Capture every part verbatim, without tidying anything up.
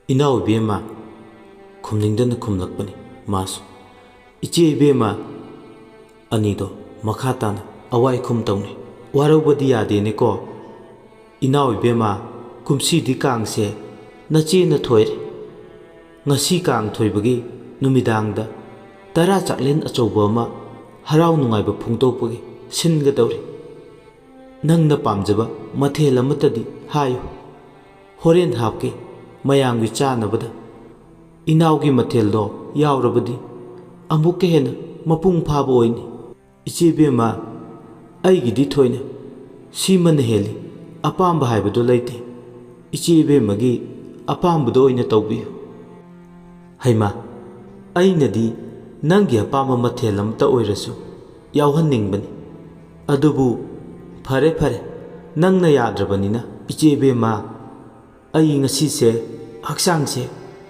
"ꯏꯅꯥꯎ ꯏꯕꯦꯝꯃ?" ꯈꯨꯝꯅꯤꯡꯗꯅ ꯈꯨꯝꯂꯛꯄꯅꯤ ꯃꯥꯁꯨ꯫ "ꯏꯆꯦ ꯏꯕꯦꯝꯃ?" ꯑꯅꯤꯗꯣ ꯃꯈꯥ ꯇꯥꯅ ꯑꯋꯥꯏ ꯈꯨꯝ ꯇꯧꯅꯩ꯫ "ꯋꯥꯔꯧꯕꯗꯤ ꯌꯥꯗꯦꯅꯦꯀꯣ꯫ ꯏꯅꯥꯎ ꯏꯕꯦꯝꯃ, ꯀꯨꯝꯁꯤꯗꯤ ꯀꯥꯡꯁꯦ ꯅꯆꯦꯅ ꯊꯣꯏꯔꯦ꯫ ꯉꯁꯤ ꯀꯥꯡ ꯊꯣꯏꯕꯒꯤ ꯅꯨꯃꯤꯗꯥꯡꯗ ꯇꯔꯥ ꯆꯥꯛꯂꯦꯟ ꯑꯆꯧꯕ ꯑꯃ ꯍꯔꯥꯎ ꯅꯨꯡꯉꯥꯏꯕ ꯐꯣꯡꯗꯣꯛꯄꯒꯤ ꯁꯤꯟꯒꯗꯧꯔꯤ꯫ ꯅꯪꯅ ꯄꯥꯝꯖꯕ ꯃꯊꯦꯜ ꯑꯃꯠꯇꯗꯤ ꯍꯥꯏꯌꯨ꯫ ꯍꯣꯔꯦꯟ ꯍꯥꯞꯀꯦ ꯃꯌꯥꯝꯒꯤ ꯆꯥꯅꯕꯗ꯫ ꯏꯅꯥꯎꯒꯤ ꯃꯊꯦꯜꯗꯣ ꯌꯥꯎꯔꯕꯗꯤ ꯑꯃꯨꯛꯀ ꯍꯦꯟꯅ ꯃꯄꯨꯡ ꯐꯥꯕ ꯑꯣꯏꯅꯤ꯫ ꯏꯆꯦ ꯏꯕꯦꯝꯃ, ꯑꯩꯒꯤꯗꯤ ꯊꯣꯏꯅ ꯁꯤꯃꯅ ꯍꯦꯜꯂꯤ, ꯑꯄꯥꯝꯕ ꯍꯥꯏꯕꯗꯨ ꯂꯩꯇꯦ꯫ ꯏꯆꯦ ꯏꯕꯦꯝꯃꯒꯤ ꯑꯄꯥꯝꯕꯗꯣ ꯑꯣꯏꯅ ꯇꯧꯕꯤꯌꯨ꯫" "ꯍꯩꯃꯥ, ꯑꯩꯅꯗꯤ ꯅꯪꯒꯤ ꯑꯄꯥꯝꯕ ꯃꯊꯦꯜ ꯑꯃꯇ ꯑꯣꯏꯔꯁꯨ ꯌꯥꯎꯍꯟꯅꯤꯡꯕꯅꯤ꯫ ꯑꯗꯨꯕꯨ ꯐꯔꯦ ꯐꯔꯦ, ꯅꯪꯅ ꯌꯥꯗ꯭ꯔꯕꯅꯤꯅ ꯏꯆꯦ ꯏꯕꯦꯝꯃ, ꯑꯩ ꯉꯁꯤꯁꯦ ꯍꯛꯆꯥꯡꯁꯦ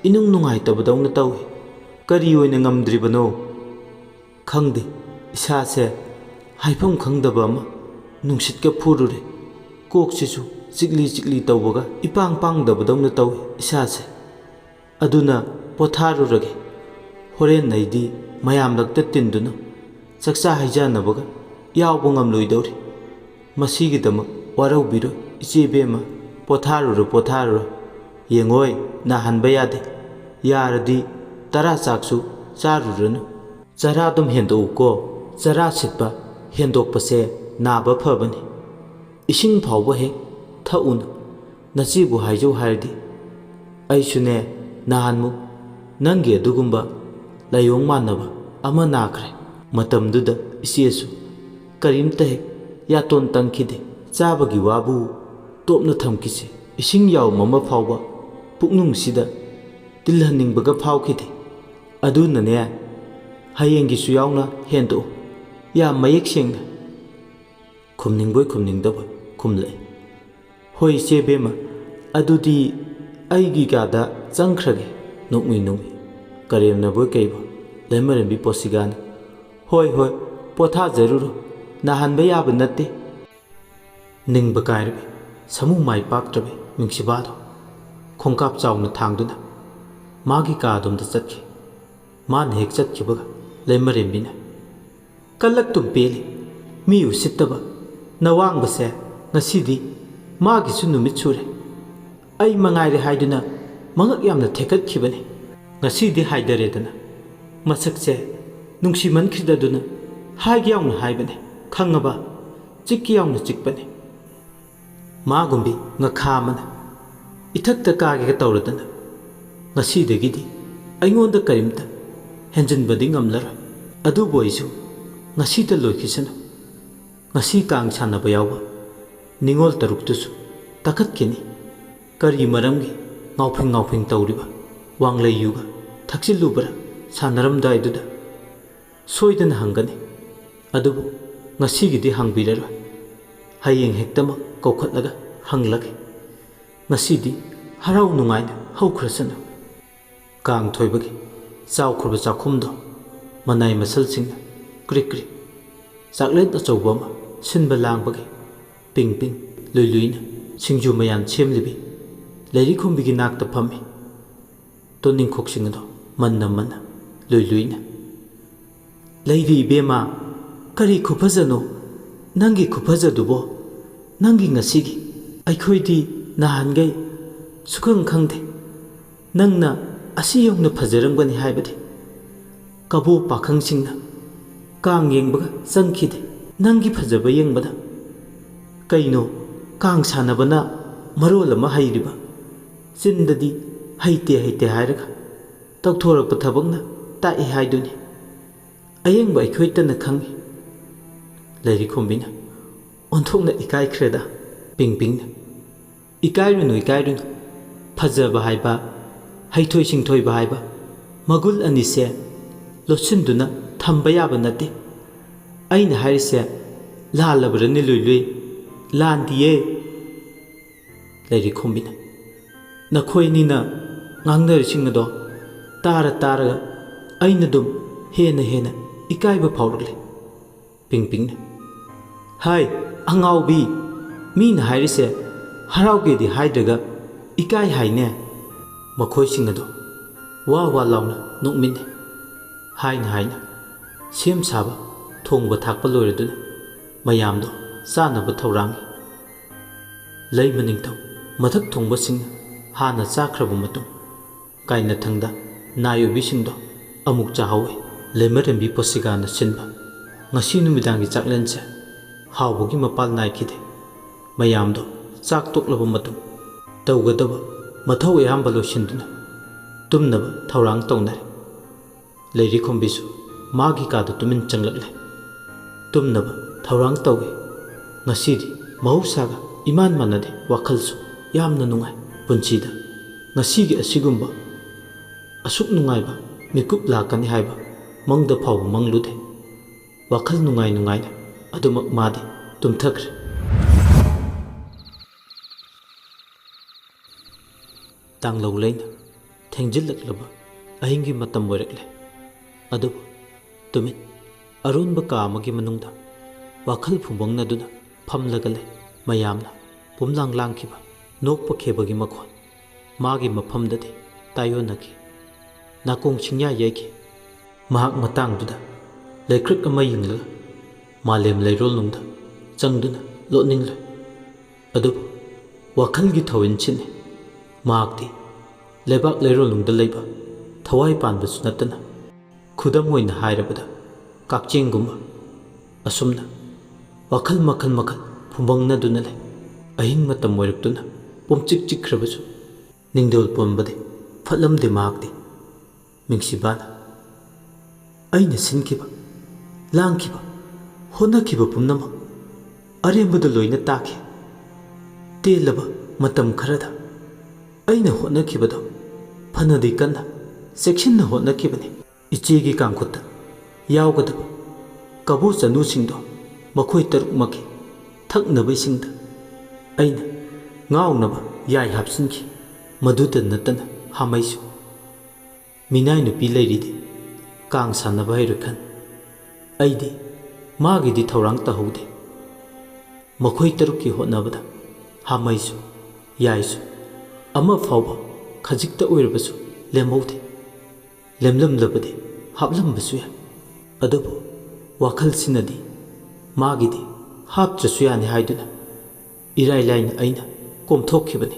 ꯏꯅꯨꯡ ꯅꯨꯡꯉꯥꯏꯇꯕꯗꯧꯅ ꯇꯧꯏ꯫ ꯀꯔꯤ ꯑꯣꯏꯅ ꯉꯝꯗ꯭ꯔꯤꯕꯅꯣ ꯈꯪꯗꯦ, ꯏꯁꯥꯁꯦ ꯍꯥꯏꯐꯝ ꯈꯪꯗꯕ ꯑꯃ ꯅꯨꯡꯁꯤꯠꯀ ꯐꯨꯔꯨꯔꯦ꯫ ꯀꯣꯛꯁꯤꯁꯨ ꯆꯤꯛꯂꯤ ꯆꯤꯛꯂꯤ ꯇꯧꯕꯒ ꯏꯄꯥꯡ ꯄꯥꯡꯗꯕꯗꯧꯅ ꯇꯧꯏ ꯏꯁꯥꯁꯦ꯫ ꯑꯗꯨꯅ ꯄꯣꯊꯥꯔꯨꯔꯒꯦ꯫ ꯍꯣꯔꯦꯟ ꯑꯩꯗꯤ ꯃꯌꯥꯝꯂꯛꯇ ꯇꯤꯟꯗꯨꯅ ꯆꯥꯛꯆꯥ ꯍꯩꯖꯥꯟꯅꯕꯒ ꯌꯥꯎꯕ ꯉꯝꯂꯣꯏꯗꯧꯔꯤ꯫ ꯃꯁꯤꯒꯤꯗꯃꯛ ꯋꯥꯔꯧꯕꯤꯔꯣꯏ ꯏꯆꯦ ꯏꯕꯦꯝꯃ꯫ ꯄꯣꯊꯥꯔꯨꯔꯣ, ꯄꯣꯊꯥꯔꯨꯔꯣ꯫ ꯌꯦꯡꯉꯣꯏ, ꯅꯥꯍꯟꯕ ꯌꯥꯗꯦ꯫ ꯌꯥꯔꯗꯤ ꯇꯔꯥ ꯆꯥꯛꯁꯨ ꯆꯥꯔꯨꯔꯅꯨ꯫ ꯆꯔꯥ ꯑꯗꯨꯝ ꯍꯦꯟꯗꯣꯛꯎꯀꯣ꯫ ꯆꯔꯥ ꯁꯤꯠꯄ ꯍꯦꯟꯗꯣꯛꯄꯁꯦ ꯅꯥꯕ ꯐꯕꯅꯤ꯫ ꯏꯁꯤꯡ ꯐꯥꯎꯕ ꯍꯦꯛ ꯊꯛꯎꯅꯨ꯫ ꯅꯆꯦꯕꯨ ꯍꯥꯏꯖꯧ ꯍꯥꯏꯔꯗꯤ꯫ ꯑꯩꯁꯨꯅꯦ, ꯅꯍꯥꯟꯃꯨꯛ ꯅꯪꯒꯤ ꯑꯗꯨꯒꯨꯝꯕ ꯂꯥꯏꯑꯣꯡ ꯃꯥꯟꯅꯕ ꯑꯃ ꯅꯥꯈ꯭ꯔꯦ꯫ ꯃꯇꯝꯗꯨꯗ ꯏꯆꯦꯁꯨ ꯀꯔꯤꯝꯇ ꯍꯦꯛ ꯌꯥꯇꯣꯟ ꯇꯪꯈꯤꯗꯦ꯫ ꯆꯥꯕꯒꯤ ꯋꯥꯕꯨ ꯇꯣꯞꯅ ꯊꯝꯈꯤꯁꯤ꯫ ꯏꯁꯤꯡ ꯌꯥꯎꯝ ꯑꯃ ꯐꯥꯎꯕ ꯄꯨꯛꯅꯨꯡꯁꯤꯗ ꯇꯤꯜꯍꯟꯅꯤꯡꯕꯒ ꯐꯥꯎꯈꯤꯗꯦ꯫ ꯑꯗꯨꯅꯅꯦ, ꯍꯌꯦꯡꯒꯤꯁꯨ ꯌꯥꯎꯅ ꯍꯦꯟꯗꯣꯛꯎ꯫ ꯌꯥꯝ ꯃꯌꯦꯛ ꯁꯦꯡꯅ꯫ ꯈꯨꯝꯅꯤꯡꯕꯣꯏ ꯈꯨꯝꯅꯤꯡꯗꯕꯣꯏ ꯈꯨꯝꯂꯛꯏ꯫ "ꯍꯣꯏ, ꯏꯆꯦ ꯕꯦꯝꯃ, ꯑꯗꯨꯗꯤ ꯑꯩꯒꯤ ꯀꯥꯗ ꯆꯪꯈ꯭ꯔꯒꯦ꯫" ꯅꯣꯛꯃꯤ ꯅꯣꯛꯃꯤ ꯀꯔꯦꯝꯅꯕꯣꯏ ꯀꯩꯕꯣꯏ ꯂꯩꯃꯔꯦꯝꯕꯤ ꯄꯣꯠꯁꯤꯒꯥꯅ, "ꯍꯣꯏ, ꯍꯣꯏ, ꯄꯣꯊꯥꯖꯔꯨꯔꯣ, ꯅꯥꯍꯟꯕ ꯌꯥꯕ ꯅꯠꯇꯦ꯫" ꯅꯤꯡꯕ ꯀꯥꯏꯔꯕꯤ, ꯁꯃꯨ ꯃꯥꯏ ꯄꯥꯛꯇ꯭ꯔꯕꯤ ꯃꯤꯡꯁꯤꯕꯥꯗꯣ ꯈꯣꯡꯀꯥꯞ ꯆꯥꯎꯅ ꯊꯥꯡꯗꯨꯅ ꯃꯥꯒꯤ ꯀꯥ ꯑꯗꯣꯝꯗ ꯆꯠꯈꯤ꯫ ꯃꯥꯅ ꯍꯦꯛ ꯆꯠꯈꯤꯕꯒ ꯂꯩꯃꯔꯦꯝꯕꯤꯅ, "ꯀꯜꯂꯛꯇꯨꯝ ꯄꯦꯜꯂꯤ, ꯃꯤ ꯎꯁꯤꯠꯇꯕ, ꯅꯋꯥꯡꯕꯁꯦ ꯉꯁꯤꯗꯤ ꯃꯥꯒꯤꯁꯨ ꯅꯨꯃꯤꯠ ꯁꯨꯔꯦ꯫ ꯑꯩ ꯃꯉꯥꯏꯔꯦ ꯍꯥꯏꯗꯨꯅ ꯃꯉꯛ ꯌꯥꯝꯅ ꯊꯦꯛꯀꯠꯈꯤꯕꯅꯤ꯫ ꯉꯁꯤꯗꯤ ꯍꯥꯏꯗꯔꯦꯗꯅ꯫ ꯃꯁꯛꯁꯦ ꯅꯨꯡꯁꯤꯃꯟꯈꯤꯗꯗꯨꯅ ꯍꯥꯏꯒꯦ ꯌꯥꯎꯅ ꯍꯥꯏꯕꯅꯤ, ꯈꯪꯉꯕ? ꯆꯤꯛꯀꯦ ꯌꯥꯎꯅ ꯆꯤꯛꯄꯅꯤ꯫" ꯃꯥꯒꯨꯝꯕꯤ ꯉꯈꯥ ꯑꯃꯅ ꯏꯊꯛꯇ ꯀꯥꯒꯦꯒ ꯇꯧꯔꯗꯅ, ꯉꯁꯤꯗꯒꯤꯗꯤ ꯑꯩꯉꯣꯟꯗ ꯀꯔꯤꯝꯇ ꯍꯦꯟꯖꯤꯟꯕꯗꯤ ꯉꯝꯂꯔꯣꯏ꯫ ꯑꯗꯨꯕꯨ ꯑꯩꯁꯨ ꯉꯁꯤꯗ ꯂꯣꯏꯈꯤꯁꯅꯨ꯫ ꯉꯁꯤ ꯀꯥꯡ ꯁꯥꯟꯅꯕ ꯌꯥꯎꯕ ꯅꯤꯉꯣꯜ ꯇꯔꯨꯛꯇꯨꯁꯨ ꯇꯛꯈꯠꯈꯤꯅꯤ꯫ ꯀꯔꯤ ꯃꯔꯝꯒꯤ ꯉꯥꯎꯐꯤꯡ ꯉꯥꯎꯐꯤꯡ ꯇꯧꯔꯤꯕ? ꯋꯥꯡꯂꯩ ꯌꯨꯒ ꯊꯛꯆꯤꯜꯂꯨꯕ꯭ꯔꯥ ꯁꯥꯟꯅꯔꯝꯗꯥꯏꯗꯨꯗ? ꯁꯣꯏꯗꯅ ꯍꯪꯒꯅꯤ꯫ ꯑꯗꯨꯕꯨ ꯉꯁꯤꯒꯤꯗꯤ ꯍꯪꯕꯤꯔꯔꯣꯏ꯫ ꯍꯌꯦꯡ ꯍꯦꯛꯇꯃꯛ ꯀꯧꯈꯠꯂꯒ ꯍꯪꯂꯒꯦ꯫ ꯉꯁꯤꯗꯤ ꯍꯔꯥꯎ ꯅꯨꯡꯉꯥꯏꯅ ꯍꯧꯈ꯭ꯔꯁꯅꯨ꯫ ꯀꯥꯡ ꯊꯣꯏꯕꯒꯤ ꯆꯥꯎꯈ꯭ꯔꯕ ꯆꯥꯛꯈꯨꯝꯗꯣ ꯃꯅꯥꯏ ꯃꯁꯜꯁꯤꯡꯅ ꯀ꯭ꯔꯤꯛ ꯀ꯭ꯔꯤꯛ, ꯆꯥꯛꯂꯦꯟ ꯑꯆꯧꯕ ꯑꯃ ꯁꯤꯟꯕ ꯂꯥꯡꯕꯒꯤ ꯄꯤꯡ ꯄꯤꯡ ꯂꯨꯏ ꯂꯨꯏꯅ ꯁꯤꯡꯖꯨ ꯃꯌꯥꯟ ꯁꯦꯝꯂꯤꯕꯤ ꯂꯩꯔꯤꯈꯣꯝꯕꯤꯒꯤ ꯅꯥꯛꯇ ꯐꯝꯃꯤ꯫ ꯇꯣꯅꯤꯡꯈꯣꯛꯁꯤꯡ ꯑꯗꯣ ꯃꯟꯅ ꯃꯟꯅ ꯂꯨꯏ ꯂꯨꯏꯅ, "ꯂꯩꯔꯤ ꯏꯕꯦꯝꯃ, ꯀꯔꯤ ꯈꯨꯐꯖꯅꯣ ꯅꯪꯒꯤ ꯈꯨꯐꯖꯗꯨꯕꯣ? ꯅꯪꯒꯤ ꯉꯁꯤꯒꯤ꯫ ꯑꯩꯈꯣꯏꯗꯤ ꯅꯍꯥꯟꯈꯩ ꯁꯨꯈꯪ ꯈꯪꯗꯦ ꯅꯪꯅ ꯑꯁꯤ ꯌꯧꯅ ꯐꯖꯔꯝꯒꯅꯤ ꯍꯥꯏꯕꯗꯤ꯫ ꯀꯕꯣ ꯄꯥꯈꯪꯁꯤꯡꯅ ꯀꯥꯡ ꯌꯦꯡꯕꯒ ꯆꯪꯈꯤꯗꯦ ꯅꯪꯒꯤ ꯐꯖꯕ ꯌꯦꯡꯕꯗ꯫ ꯀꯩꯅꯣ, ꯀꯥꯡ ꯁꯥꯟꯅꯕꯅ ꯃꯔꯣꯜ ꯑꯃ ꯍꯩꯔꯤꯕ, ꯆꯤꯟꯗꯗꯤ ꯍꯩꯇꯦ ꯍꯩꯇꯦ ꯍꯥꯏꯔꯒ ꯇꯧꯊꯣꯔꯛꯄ ꯊꯕꯛꯅ ꯇꯥꯛꯏ ꯍꯥꯏꯗꯨꯅꯤ꯫ ꯑꯌꯦꯡꯕ ꯑꯩꯈꯣꯏꯇꯅ ꯈꯪꯏ꯫" ꯂꯩꯔꯤꯈꯣꯝꯕꯤꯅ ꯑꯣꯟꯊꯣꯛꯅ ꯏꯀꯥꯏꯈ꯭ꯔꯦꯗ꯫ ꯄꯤꯡ ꯄꯤꯡꯅ, "ꯏꯀꯥꯏꯔꯨꯅꯨ, ꯏꯀꯥꯏꯔꯨꯅꯨ꯫ ꯐꯖꯕ ꯍꯥꯏꯕ, ꯍꯩꯊꯣꯏ ꯁꯤꯡꯊꯣꯏꯕ ꯍꯥꯏꯕ, ꯃꯒꯨꯟ ꯑꯅꯤꯁꯦ ꯂꯣꯠꯁꯤꯟꯗꯨꯅ ꯊꯝꯕ ꯌꯥꯕ ꯅꯠꯇꯦ꯫ ꯑꯩꯅ ꯍꯥꯏꯔꯤꯁꯦ ꯂꯥꯜꯂꯕ꯭ꯔꯅꯦ ꯂꯨꯏ ꯂꯨꯏ?" "ꯂꯥꯟꯗꯤꯌꯦ꯫" ꯂꯩꯔꯤꯈꯣꯝꯕꯤꯅ, "ꯅꯈꯣꯏ ꯑꯅꯤꯅ ꯉꯥꯡꯅꯔꯤꯁꯤꯡ ꯑꯗꯣ ꯇꯥꯔ ꯇꯥꯔꯒ ꯑꯩꯅ ꯑꯗꯨꯝ ꯍꯦꯟꯅ ꯍꯦꯟꯅ ꯏꯀꯥꯏꯕ ꯐꯥꯎꯔꯛꯂꯦ꯫" ꯄꯤꯡ ꯄꯤꯡꯅ, "ꯍꯥꯏ, ꯑꯉꯥꯎꯕꯤ, ꯃꯤꯅ ꯍꯥꯏꯔꯤꯁꯦ ꯍꯔꯥꯎꯒꯦꯗꯤ ꯍꯥꯏꯗ꯭ꯔꯒ "ꯏꯀꯥꯏ ꯍꯥꯏꯅꯦ?" ꯃꯈꯣꯏꯁꯤꯡ ꯑꯗꯨ ꯋꯥ ꯋꯥ ꯂꯥꯎꯅ ꯅꯣꯛꯃꯤꯟꯅꯩ꯫ ꯍꯥꯏꯅ ꯍꯥꯏꯅ ꯁꯦꯝ ꯁꯥꯕ, ꯊꯣꯡꯕ ꯊꯥꯛꯄ ꯂꯣꯏꯔꯗꯨꯅ ꯃꯌꯥꯝꯗꯣ ꯆꯥꯅꯕ ꯊꯧꯔꯥꯡꯉꯤ꯫ ꯂꯩꯃ ꯅꯤꯡꯊꯧ ꯃꯊꯛ ꯊꯣꯡꯕꯁꯤꯡꯅ ꯍꯥꯟꯅ ꯆꯥꯈ꯭ꯔꯕ ꯃꯇꯨꯡ, ꯀꯥꯏꯅꯊꯪꯗ ꯅꯥꯏ ꯑꯣꯏꯕꯤꯁꯤꯡꯗꯣ ꯑꯃꯨꯛ ꯆꯥꯍꯧꯋꯤ꯫ ꯂꯩꯃꯔꯦꯝꯕꯤ ꯄꯣꯁꯤꯒꯥꯅ ꯁꯤꯟꯕ ꯉꯁꯤ ꯅꯨꯃꯤꯗꯥꯡꯒꯤ ꯆꯥꯛꯂꯦꯟꯁꯦ ꯍꯥꯎꯕꯒꯤ ꯃꯄꯥꯜ ꯅꯥꯏꯈꯤꯗꯦ꯫ ꯃꯌꯥꯝꯗꯣ ꯆꯥꯛ ꯇꯣꯛꯂꯕ ꯃꯇꯨꯡ ꯇꯧꯒꯗꯕ ꯃꯊꯧ ꯑꯌꯥꯝꯕ ꯂꯣꯏꯁꯤꯟꯗꯨꯅ ꯇꯨꯝꯅꯕ ꯊꯧꯔꯥꯡ ꯇꯧꯅꯔꯦ꯫ ꯂꯩꯔꯤꯈꯣꯝꯕꯤꯁꯨ ꯃꯥꯒꯤ ꯀꯥꯗ ꯇꯨꯃꯤꯟ ꯆꯪꯂꯛꯂꯦ꯫ ꯇꯨꯝꯅꯕ ꯊꯧꯔꯥꯡ ꯇꯧꯏ꯫ ꯉꯁꯤꯗꯤ ꯃꯍꯧꯁꯥꯒ ꯏꯃꯥꯟ ꯃꯥꯟꯅꯗꯦ, ꯋꯥꯈꯜꯁꯨ ꯌꯥꯝꯅ ꯅꯨꯡꯉꯥꯏ꯫ ꯄꯨꯟꯁꯤꯗ ꯉꯁꯤꯒꯤ ꯑꯁꯤꯒꯨꯝꯕ ꯑꯁꯨꯛ ꯅꯨꯡꯉꯥꯏꯕ ꯃꯤꯀꯨꯞ ꯂꯥꯛꯀꯅꯤ ꯍꯥꯏꯕ ꯃꯪꯗ ꯐꯥꯎꯕ ꯃꯪꯂꯨꯗꯦ꯫ ꯋꯥꯈꯜ ꯅꯨꯡꯉꯥꯏ ꯅꯨꯡꯉꯥꯏꯅ ꯑꯗꯨꯃꯛ ꯃꯥꯗꯤ ꯇꯨꯝꯊꯈ꯭ꯔꯦ꯫ ꯇꯥꯡꯂꯧ ꯂꯩꯅ ꯊꯦꯡꯖꯤꯜꯂꯛꯂꯕ ꯑꯍꯤꯡꯒꯤ ꯃꯇꯝ ꯑꯣꯏꯔꯛꯂꯦ꯫ ꯑꯗꯨꯕꯨ ꯇꯨꯃꯤꯟ ꯑꯔꯣꯟꯕ ꯀꯥ ꯑꯃꯒꯤ ꯃꯅꯨꯡꯗ ꯋꯥꯈꯜ ꯐꯨꯝꯕꯪꯅꯗꯨꯅ ꯐꯝꯂꯒ ꯂꯩ꯫ ꯃꯌꯥꯝꯅ ꯄꯨꯝꯂꯥꯡ ꯂꯥꯡꯈꯤꯕ, ꯅꯣꯛꯄ ꯈꯦꯕꯒꯤ ꯃꯈꯣꯟ ꯃꯥꯒꯤ ꯃꯐꯝꯗꯗꯤ ꯇꯥꯏꯑꯣꯟꯅꯈꯤ꯫ ꯅꯥꯀꯣꯡ ꯁꯤꯡꯌꯥ ꯌꯩꯈꯤ꯫ ꯃꯍꯥꯛ ꯃꯇꯥꯡꯗꯨꯗ ꯂꯩꯀ꯭ꯔꯛ ꯑꯃ ꯌꯦꯡꯂꯒ ꯃꯥꯂꯦꯝ ꯂꯩꯔꯣꯜꯅꯨꯡꯗ ꯆꯪꯗꯨꯅ ꯂꯣꯠꯅꯤꯡꯂꯨꯏ꯫ ꯑꯗꯨꯕꯨ ꯋꯥꯈꯜꯒꯤ ꯊꯧꯋꯤꯟꯁꯤꯅꯤ꯫ ꯃꯍꯥꯛꯇꯤ ꯂꯩꯕꯥꯛ ꯂꯩꯔꯣꯜꯅꯨꯡꯗ ꯂꯩꯕ ꯊꯋꯥꯏ ꯄꯥꯟꯕꯁꯨ ꯅꯠꯇꯅ, ꯈꯨꯗꯝ ꯑꯣꯏꯅ ꯍꯥꯏꯔꯕꯗ ꯀꯛꯆꯦꯡꯒꯨꯝꯕ, ꯑꯁꯨꯝꯅ ꯋꯥꯈꯜ ꯃꯈꯜ ꯃꯈꯜ ꯐꯨꯝꯕꯪꯅꯗꯨꯅ ꯂꯩ꯫ ꯑꯍꯤꯡ ꯃꯇꯝ ꯑꯣꯏꯔꯛꯇꯨꯅ ꯄꯨꯝꯆꯤꯛ ꯆꯤꯛꯈ꯭ꯔꯕꯁꯨ ꯅꯤꯡꯗꯣꯜ ꯄꯣꯟꯕꯗꯤ ꯐꯠꯂꯝꯗꯦ ꯃꯍꯥꯛꯇꯤ꯫ ꯃꯤꯡꯁꯤꯕꯥꯅ ꯑꯩꯅ ꯁꯤꯟꯈꯤꯕ, ꯂꯥꯡꯈꯤꯕ, ꯍꯣꯠꯅꯈꯤꯕ ꯄꯨꯝꯅꯃꯛ ꯑꯔꯦꯝꯕꯗ ꯂꯣꯏꯅ ꯇꯥꯈꯤ꯫ ꯇꯦꯜꯂꯕ ꯃꯇꯝ ꯈꯔꯗ ꯑꯩꯅ ꯍꯣꯠꯅꯈꯤꯕꯗꯣ ꯐꯅꯗꯤ ꯀꯟꯅ ꯆꯦꯛꯁꯤꯟꯅ ꯍꯣꯠꯅꯈꯤꯕꯅꯤ꯫ ꯏꯆꯦꯒꯤ ꯀꯥꯡꯈꯨꯠꯇ ꯌꯥꯎꯒꯗꯕ ꯀꯕꯣ ꯆꯅꯨꯁꯤꯡꯗꯣ ꯃꯈꯣꯏ ꯇꯔꯨꯛꯃꯛꯀꯤ ꯊꯛꯅꯕ ꯏꯁꯤꯡꯗ ꯑꯩꯅ ꯉꯥꯎꯅꯕ ꯌꯥꯏ ꯍꯥꯞꯆꯤꯟꯈꯤ꯫ ꯃꯗꯨꯇ ꯅꯠꯇꯅ ꯍꯥꯃꯩꯁꯨ꯫ ꯃꯤꯅꯥꯏ ꯅꯨꯄꯤ ꯂꯩꯔꯤꯗꯤ ꯀꯥꯡ ꯁꯥꯟꯅꯕ ꯍꯩꯔꯣꯏ ꯈꯟ꯫ ꯑꯩꯗꯤ ꯃꯥꯒꯤꯗꯤ ꯊꯧꯔꯥꯡ ꯇꯧꯍꯧꯗꯦ꯫ ꯃꯈꯣꯏ ꯇꯔꯨꯛꯀꯤ ꯍꯣꯠꯅꯕꯗ ꯍꯥꯃꯩꯁꯨ, ꯌꯥꯏꯁꯨ, ꯑꯃ ꯐꯥꯎꯕ ꯈꯖꯤꯛꯇ ꯑꯣꯏꯔꯕꯁꯨ ꯂꯦꯝꯍꯧꯗꯦ꯫ ꯂꯦꯝꯂꯝꯂꯕꯗꯤ ꯍꯥꯞꯂꯝꯕꯁꯨ ꯌꯥꯏ꯫ ꯑꯗꯨꯕꯨ ꯋꯥꯈꯜꯁꯤꯅꯗꯤ ꯃꯥꯒꯤꯗꯤ ꯍꯥꯞꯇ꯭ꯔꯁꯨ ꯌꯥꯅꯤ ꯍꯥꯏꯗꯨꯅ ꯏꯔꯥꯏ ꯂꯥꯏꯅ ꯑꯩꯅ ꯀꯣꯝꯊꯣꯛꯈꯤꯕꯅꯤ꯫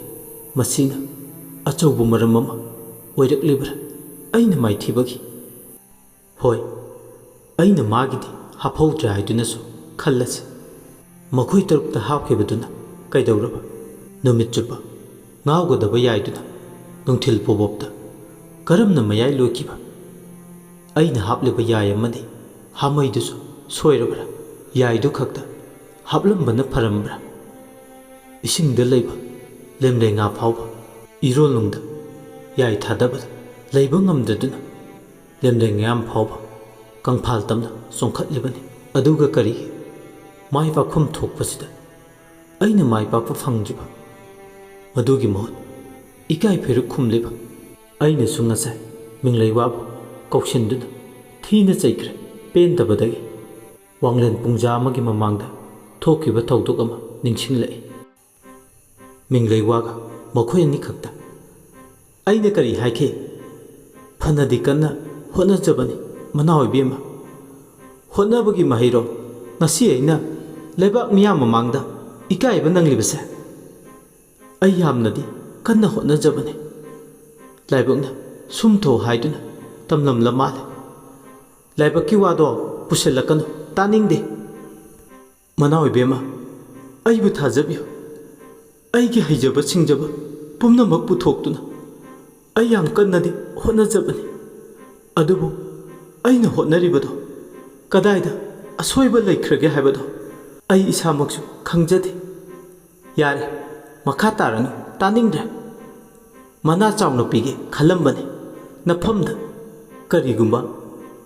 ꯃꯁꯤꯅ ꯑꯆꯧꯕ ꯃꯔꯝ ꯑꯃ ꯑꯣꯏꯔꯛꯂꯤꯕ꯭ꯔꯥ? ꯑꯩꯅ ꯃꯥꯏꯊꯤꯕꯒꯤ ꯍꯣꯏ, ꯑꯩꯅ ꯃꯥꯒꯤꯗꯤ ꯍꯥꯞꯍꯧꯗ꯭ꯔꯦ ꯍꯥꯏꯗꯨꯅꯁꯨ ꯈꯜꯂꯁꯤ꯫ ꯃꯈꯣꯏ ꯇꯔꯨꯛꯇ ꯍꯥꯞꯈꯤꯕꯗꯨꯅ ꯀꯩꯗꯧꯔꯕ? ꯅꯨꯃꯤꯠ ꯆꯨꯞꯄ ꯉꯥꯎꯒꯗꯕ ꯌꯥꯏꯗꯨꯅ ꯅꯨꯡꯊꯤꯜ ꯄꯣꯕꯣꯞꯇ ꯀꯔꯝꯅ ꯃꯌꯥꯏ ꯂꯣꯏꯈꯤꯕ? ꯑꯩꯅ ꯍꯥꯞꯂꯤꯕ ꯌꯥꯏ ꯑꯃꯗꯤ ꯍꯥꯃꯩꯗꯨꯁꯨ ꯁꯣꯏꯔꯕ꯭ꯔꯥ? ꯌꯥꯏꯗꯨ ꯈꯛꯇ ꯍꯥꯞꯂꯝꯕꯅ ꯐꯔꯝꯕ꯭ꯔꯥ? ꯏꯁꯤꯡꯗ ꯂꯩꯕ ꯂꯦꯝꯂꯩ ꯉꯥ ꯐꯥꯎꯕ ꯏꯔꯣꯜꯅꯨꯡꯗ ꯌꯥꯏ ꯊꯥꯗꯕꯗ ꯂꯩꯕ ꯉꯝꯗꯗꯨꯅ ꯂꯦꯝꯂꯩ ꯉꯥꯌꯥꯝ ꯐꯥꯎꯕ ꯀꯪꯐꯥꯜ ꯇꯝꯅ ꯆꯣꯡꯈꯠꯂꯤꯕꯅꯤ꯫ ꯑꯗꯨꯒ ꯀꯔꯤꯒꯤ ꯃꯥꯏ ꯄꯥꯛꯐꯝ ꯊꯣꯛꯄꯁꯤꯗ ꯑꯩꯅ ꯃꯥꯏ ꯄꯥꯛꯄ ꯐꯪꯗ꯭ꯔꯤꯕ? ꯃꯗꯨꯒꯤ ꯃꯍꯨꯠ ꯏꯀꯥꯏ ꯐꯩꯔꯨꯛ ꯈꯨꯝꯂꯤꯕ ꯑꯩꯅꯁꯨ ꯉꯁꯥꯏ ꯃꯤꯡꯂꯩ ꯋꯥꯕꯨ ꯀꯧꯁꯤꯟꯗꯨꯅ ꯊꯤꯅ ꯆꯩꯈ꯭ꯔꯦ꯫ ꯄꯦꯟꯗꯕꯗꯒꯤ ꯋꯥꯡꯂꯦꯟ ꯄꯨꯡꯖꯥ ꯑꯃꯒꯤ ꯃꯃꯥꯡꯗ ꯊꯣꯛꯈꯤꯕ ꯊꯧꯗꯣꯛ ꯑꯃ ꯅꯤꯡꯁꯤꯡꯂꯛꯏ꯫ ꯃꯤꯡꯂꯩ ꯋꯥꯒ ꯃꯈꯣꯏ ꯑꯅꯤꯈꯛꯇ꯫ ꯑꯩꯅ ꯀꯔꯤ ꯍꯥꯏꯈꯤ? ꯐꯅꯗꯤ ꯀꯟꯅ ꯍꯣꯠꯅꯖꯕꯅꯤ, ꯃꯅꯥꯎ ꯏꯕꯦꯝꯃ꯫ ꯍꯣꯠꯅꯕꯒꯤ ꯃꯍꯩꯔꯣ ꯉꯁꯤ ꯑꯩꯅ ꯂꯩꯕꯥꯛ ꯃꯤꯌꯥꯝ ꯃꯃꯥꯡꯗ ꯏꯀꯥꯏꯕ ꯅꯪꯂꯤꯕꯁꯦ? ꯑꯩ ꯌꯥꯝꯅꯗꯤ ꯀꯟꯅ ꯍꯣꯠꯅꯖꯕꯅꯤ꯫ ꯂꯥꯏꯕꯛꯅ ꯁꯨꯝꯊꯣꯛ ꯍꯥꯏꯗꯨꯅ ꯇꯝꯂꯝꯂ ꯃꯥꯜꯂꯦ꯫ ꯂꯥꯏꯕꯛꯀꯤ ꯋꯥꯗꯣ ꯄꯨꯁꯤꯜꯂꯛꯀꯅꯨ, ꯇꯥꯅꯤꯡꯗꯦ꯫ ꯃꯅꯥꯎ ꯏꯕꯦꯝꯃ, ꯑꯩꯕꯨ ꯊꯥꯖꯕꯤꯌꯨ꯫ ꯑꯩꯒꯤ ꯍꯩꯖꯕ ꯁꯤꯡꯖꯕ ꯄꯨꯝꯅꯃꯛ ꯄꯨꯊꯣꯛꯇꯨꯅ ꯑꯩ ꯌꯥꯝ ꯀꯟꯅꯗꯤ ꯍꯣꯠꯅꯖꯕꯅꯤ꯫ ꯑꯗꯨꯕꯨ ꯑꯩꯅ ꯍꯣꯠꯅꯔꯤꯕꯗꯣ ꯀꯗꯥꯏꯗ ꯑꯁꯣꯏꯕ ꯂꯩꯈ꯭ꯔꯒꯦ ꯍꯥꯏꯕꯗꯣ ꯑꯩ ꯏꯁꯥꯃꯛꯁꯨ ꯈꯪꯖꯗꯦ꯫ ꯌꯥꯔꯦ, ꯃꯈꯥ ꯇꯥꯔꯅꯨ, ꯇꯥꯅꯤꯡꯗ꯭ꯔꯦ꯫ ꯃꯅꯥ ꯆꯥꯎꯅ ꯄꯤꯒꯦ ꯈꯜꯂꯝꯕꯅꯤ ꯅꯐꯝꯗ꯫ ꯀꯔꯤꯒꯨꯝꯕ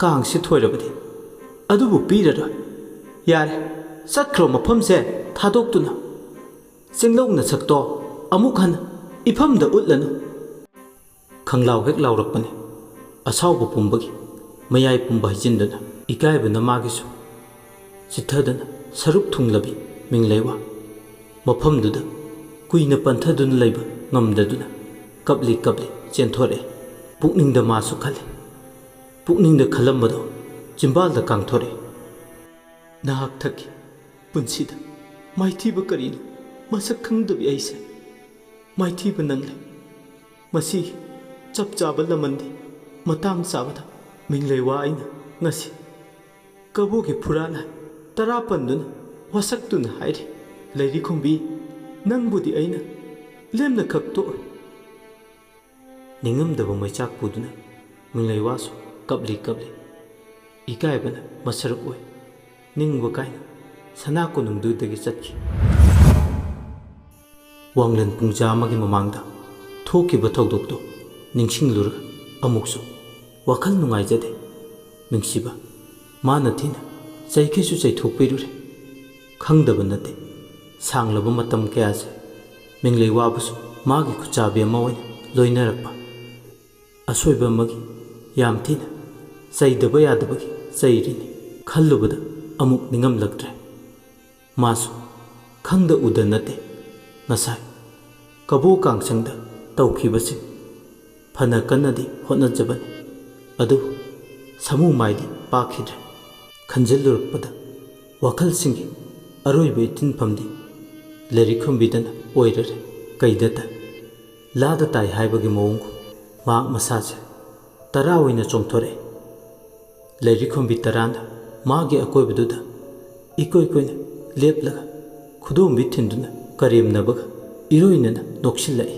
ꯀꯥꯡꯁꯤ ꯊꯣꯏꯔꯕꯗꯤ ꯑꯗꯨꯕꯨ ꯄꯤꯔꯔꯣꯏ꯫ ꯌꯥꯔꯦ, ꯆꯠꯈ꯭ꯔꯣ ꯃꯐꯝꯁꯦ ꯊꯥꯗꯣꯛꯇꯨꯅ꯫ ꯆꯤꯡꯂꯧ ꯅꯁꯛꯇꯣ ꯑꯃꯨꯛ ꯍꯟꯅ ꯏꯐꯝꯗ ꯎꯠꯂꯅꯨ꯫ ꯈꯪꯂꯥꯎ ꯍꯦꯛ ꯂꯥꯎꯔꯛꯄꯅꯤ꯫ ꯑꯁꯥꯎꯕ ꯄꯨꯝꯕꯒꯤ ꯃꯌꯥꯏ ꯄꯨꯝꯕ ꯍꯩꯖꯤꯟꯗꯨꯅ ꯏꯀꯥꯏꯕꯅ ꯃꯥꯒꯤꯁꯨ ꯆꯤꯠꯊꯗꯅ ꯁꯔꯨꯛ ꯊꯨꯡꯂꯕꯤ ꯃꯤꯡꯂꯩꯋꯥ꯫ ꯃꯐꯝꯗꯨꯗ ꯀꯨꯏꯅ ꯄꯟꯊꯗꯨꯅ ꯂꯩꯕ ꯉꯝꯗꯗꯨꯅ ꯀꯞꯂꯤ ꯀꯞꯂꯤ ꯆꯦꯟꯊꯣꯔꯛꯑꯦ꯫ ꯄꯨꯛꯅꯤꯡꯗ ꯃꯥꯁꯨ ꯈꯜꯂꯤ꯫ ꯄꯨꯛꯅꯤꯡꯗ ꯈꯜꯂꯝꯕꯗꯣ ꯆꯤꯝꯕꯥꯜꯗ ꯀꯥꯡꯊꯣꯔꯛꯑꯦ꯫ ꯅꯍꯥꯛ ꯊꯛꯀꯤ ꯄꯨꯟꯁꯤꯗ ꯃꯥꯏꯊꯤꯕ ꯀꯔꯤꯅꯣ ꯃꯁꯛ ꯈꯪꯗꯕꯤ ꯑꯩꯁꯦ ꯃꯥꯏꯊꯤꯕ ꯅꯪꯂꯦ꯫ ꯃꯁꯤ ꯆꯞ ꯆꯥꯕ ꯂꯃꯟꯗꯤ ꯃꯇꯥꯡ ꯆꯥꯕꯗ ꯃꯤꯡꯂꯩꯋꯥ ꯑꯩꯅ ꯉꯁꯤ ꯀꯕꯣꯛꯀꯤ ꯐꯨꯔꯥ ꯂꯥꯏ ꯇꯔꯥ ꯄꯟꯗꯨꯅ ꯋꯥꯁꯛꯇꯨꯅ ꯍꯥꯏꯔꯤ, "ꯂꯩꯔꯤꯈꯣꯝꯕꯤ, ꯅꯪꯕꯨꯗꯤ ꯑꯩꯅ ꯂꯦꯝꯅ ꯈꯛ ꯇꯣꯛꯑꯣꯏ"꯫ ꯅꯤꯡꯉꯝꯗꯕ ꯃꯩꯆꯥꯛ ꯄꯨꯗꯨꯅ ꯃꯤꯡꯂꯩꯋꯥꯁꯨ ꯀꯞꯂꯤ ꯀꯞꯂꯤ꯫ ꯏꯀꯥꯏꯕꯅ ꯃꯁꯔꯨꯛ ꯑꯣꯏ꯫ ꯅꯤꯡꯕ ꯀꯥꯏꯅ ꯁꯅꯥ ꯀꯣꯅꯨꯡꯗꯨꯗꯒꯤ ꯆꯠꯈꯤ꯫ ꯋꯥꯡꯂꯦꯟ ꯄꯨꯡꯖꯥ ꯑꯃꯒꯤ ꯃꯃꯥꯡꯗ ꯊꯣꯛꯈꯤꯕ ꯊꯧꯗꯣꯛꯇꯨ ꯅꯤꯡꯁꯤꯡꯂꯨꯔꯒ ꯑꯃꯨꯛꯁꯨ ꯋꯥꯈꯜ ꯅꯨꯡꯉꯥꯏꯖꯗꯦ꯫ ꯃꯤꯡꯁꯤꯕ, ꯃꯥꯅ ꯊꯤꯅ ꯆꯩꯈꯩꯁꯨ ꯆꯩꯊꯣꯛꯄꯤꯔꯨꯔꯦ꯫ ꯈꯪꯗꯕ ꯅꯠꯇꯦ, ꯁꯥꯡꯂꯕ ꯃꯇꯝ ꯀꯌꯥꯁꯦ ꯃꯤꯡꯂꯩꯋꯥꯕꯨꯁꯨ ꯃꯥꯒꯤ ꯈꯨꯠꯆꯥꯕꯤ ꯑꯃ ꯑꯣꯏꯅ ꯂꯣꯏꯅꯔꯛꯄ꯫ ꯑꯁꯣꯏꯕ ꯑꯃꯒꯤ ꯌꯥꯝ ꯊꯤꯅ ꯆꯩꯗꯕ ꯌꯥꯗꯕꯒꯤ ꯆꯩꯔꯤꯅꯤ ꯈꯜꯂꯨꯕꯗ ꯑꯃꯨꯛ ꯅꯤꯡꯉꯝꯂꯛꯇ꯭ꯔꯦ꯫ ꯃꯥꯁꯨ ꯈꯪꯗ ꯎꯗ ꯅꯠꯇꯦ ꯉꯁꯥꯏ ꯀꯕꯣ ꯀꯥꯡꯁꯪꯗ ꯇꯧꯈꯤꯕꯁꯤꯡ꯫ ꯐꯅ ꯀꯟꯅꯗꯤ ꯍꯣꯠꯅꯖꯕꯅꯤ, ꯑꯗꯨꯕꯨ ꯁꯥꯃꯨ ꯃꯥꯏꯗꯤ ꯄꯥꯛꯈꯤꯗ꯭ꯔꯦ꯫ ꯈꯟꯖꯤꯜꯂꯨꯔꯛꯄꯗ ꯋꯥꯈꯜꯁꯤꯡꯒꯤ ꯑꯔꯣꯏꯕ ꯏꯇꯤꯟꯐꯝꯗꯤ ꯂꯩꯔꯤꯈꯨꯝꯕꯤꯗꯅ ꯑꯣꯏꯔꯔꯦ꯫ ꯀꯩꯗ ꯇꯥꯏ, ꯂꯥꯗ ꯇꯥꯏ ꯍꯥꯏꯕꯒꯤ ꯃꯑꯣꯡꯒꯨꯝ ꯃꯍꯥꯛ ꯃꯁꯥꯁꯦ ꯇꯔꯥ ꯑꯣꯏꯅ ꯆꯣꯡꯊꯣꯔꯛꯑꯦ꯫ ꯂꯩꯔꯤꯈꯨꯝꯕꯤ ꯇꯔꯥꯅ ꯃꯥꯒꯤ ꯑꯀꯣꯏꯕꯗꯨꯗ ꯏꯀꯣꯏ ꯀꯣꯏꯅ ꯂꯦꯞꯂꯒ ꯈꯨꯗꯣꯝꯕꯤ ꯊꯤꯟꯗꯨꯅ ꯀꯔꯦꯝꯅꯕꯒ ꯏꯔꯣꯏꯅꯅ ꯅꯣꯛꯁꯤꯜꯂꯛꯏ꯫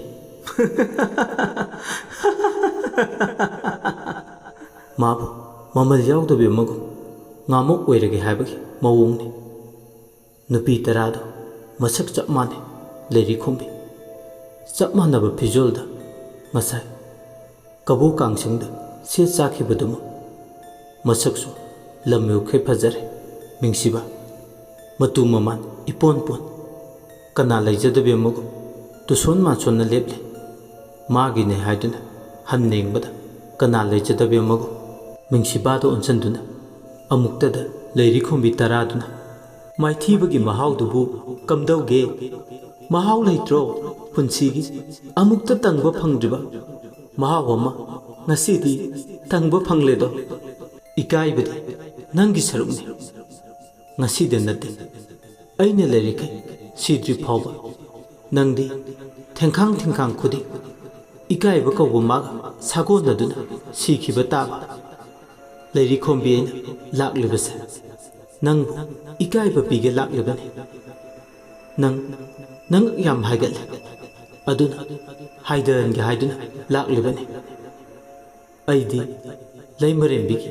ꯃꯥꯕꯨ ꯃꯃꯜ ꯌꯥꯎꯗꯕꯤ ꯑꯃꯒꯨꯝ ꯉꯥꯃꯣꯛ ꯑꯣꯏꯔꯒꯦ ꯍꯥꯏꯕꯒꯤ ꯃꯑꯣꯡꯅꯤ꯫ ꯅꯨꯄꯤ ꯇꯔꯥꯗꯣ ꯃꯁꯛ ꯆꯞ ꯃꯥꯟꯅꯩ꯫ ꯂꯩꯔꯤꯈꯣꯝꯕꯤ ꯆꯞ ꯃꯥꯟꯅꯕ ꯐꯤꯖꯣꯜꯗ ꯉꯁꯥꯏ ꯀꯕꯣ ꯀꯥꯡꯁꯪꯗ ꯁꯦꯠ ꯆꯥꯈꯤꯕꯗꯨꯃꯛ꯫ ꯃꯁꯛꯁꯨ ꯂꯝ ꯌꯣꯛꯈꯩ ꯐꯖꯔꯦ꯫ ꯃꯤꯡꯁꯤꯕ, ꯃꯇꯨ ꯃꯃꯥꯟ ꯏꯄꯣꯟ ꯄꯣꯟ꯫ ꯀꯅꯥ ꯂꯩꯖꯗꯕꯤ ꯑꯃꯒꯨꯝ ꯇꯨꯁꯣꯟ ꯃꯥꯟꯁꯣꯟꯅ ꯂꯦꯞꯂꯤ꯫ ꯃꯥꯒꯤꯅꯦ ꯍꯥꯏꯗꯨꯅ ꯍꯟꯅ ꯌꯦꯡꯕꯗ ꯀꯅꯥ ꯂꯩꯖꯗꯕꯤ ꯑꯃꯒꯨꯝ꯫ ꯃꯤꯡꯁꯤꯕꯥꯗ ꯑꯣꯟꯁꯤꯟꯗꯨꯅ ꯑꯃꯨꯛꯇꯗ ꯂꯩꯔꯤꯈꯣꯝꯕꯤ ꯇꯔꯥꯗꯨꯅ, "ꯃꯥꯏꯊꯤꯕꯒꯤ ꯃꯍꯥꯎꯗꯨꯕꯨ ꯀꯝꯗꯧꯒꯦ? ꯃꯍꯥꯎ ꯂꯩꯇ꯭ꯔꯣ?" ꯄꯨꯟꯁꯤꯒꯤ ꯑꯃꯨꯛꯇ ꯇꯪꯕ ꯐꯪꯗ꯭ꯔꯤꯕ ꯃꯍꯥꯎ ꯑꯃ ꯉꯁꯤꯗꯤ ꯇꯪꯕ ꯐꯪꯂꯦꯗꯣ꯫ ꯏꯀꯥꯏꯕꯗꯤ ꯅꯪꯒꯤ ꯁꯔꯨꯛꯅꯤ꯫ ꯉꯁꯤꯗ ꯅꯠꯇꯦ, ꯑꯩꯅ ꯂꯩꯔꯤꯈꯩ ꯁꯤꯗ꯭ꯔꯤ ꯐꯥꯎꯕ ꯅꯪꯗꯤ ꯊꯦꯡꯈꯥꯡ ꯊꯤꯡꯈꯥꯡ ꯈꯨꯗꯤꯡ ꯏꯀꯥꯏꯕ ꯀꯧꯕ ꯃꯥꯒ ꯁꯥꯒꯣꯟꯅꯗꯨꯅ ꯁꯤꯈꯤꯕ ꯇꯥꯕ꯫ ꯂꯩꯔꯤ ꯈꯣꯝꯕꯤ ꯑꯩꯅ ꯂꯥꯛꯂꯤꯕꯁꯦ ꯅꯪꯕꯨ ꯏꯀꯥꯏꯕ ꯄꯤꯒꯦ ꯂꯥꯛꯂꯤꯕꯅꯤ꯫ ꯅꯪ ꯅꯪ ꯌꯥꯝ ꯍꯥꯏꯒꯠꯂꯦ꯫ ꯑꯗꯨꯅ ꯍꯥꯏꯗꯍꯟꯒꯦ ꯍꯥꯏꯗꯨꯅ ꯂꯥꯛꯂꯤꯕꯅꯤ꯫ ꯑꯩꯗꯤ ꯂꯩꯃꯔꯦꯝꯕꯤꯒꯤ,